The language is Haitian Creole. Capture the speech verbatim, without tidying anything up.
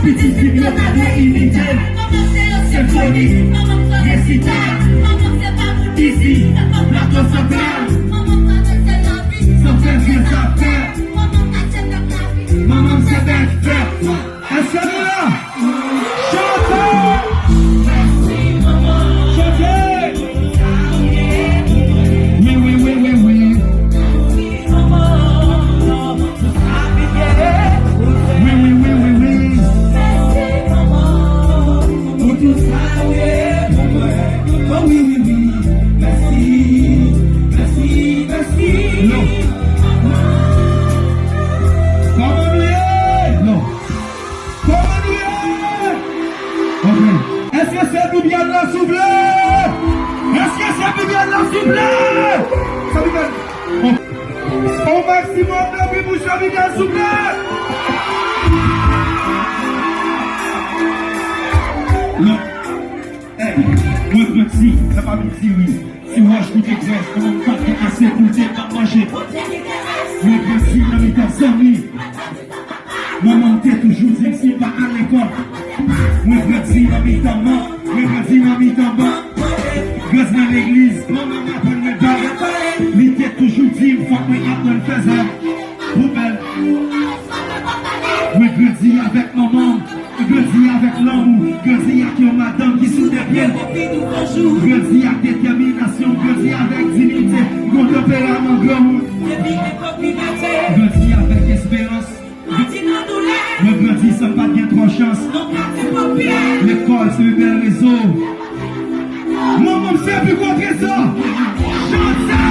Pitit fi m yo pa dwe imite l. Senfoni, resital, isi, Plato Santral. San fè vye zafè. Manman m se bèl fè. Èske nou la? Chante! Chante! Wi, wi, wi, wi, wi. Wi, wi, wi, wi, wi. Pou tout sa ou ye pou mwen. Oh, wi, wi, wi. Mèsi, mèsi, mèsi. Non. Kòman nou ye? Non. Kòman nou ye? Ok. Èske se Bibiane la, souple? Èske se Bibiane la, souple? Se Bibiane. On, on maksimòm de bri pou Jean Bibiane, souple. Lòt. Ey, mwen grandi nan pa vin diri. Si wòch koute grès, mwen menm pa t gen ase pou te pa manje. Mwen grandi nan mitan zanmi. Manman m te toujou di m si m pa al lekòl. Mwen grandi nan mitan man, mwen grandi nan mitan ban. Grandi nan legliz, manman m aprann mwen bay. Li te toujou di m fòk mwen aprann fè zèv pou bèl. Mwen grandi avèk manman m, grandi avèk lanmou, grandi ak yon madanm ki sou de pye l. Grandi ak detèminasyon, grandi avèk diyite, yon tanperaman granmoun. Grandi avèk esperans. Mwen grandi san m pa t gen twò chans. Lekòl se yon bèl rezo. Manman m se pi gwo trezò. Chante!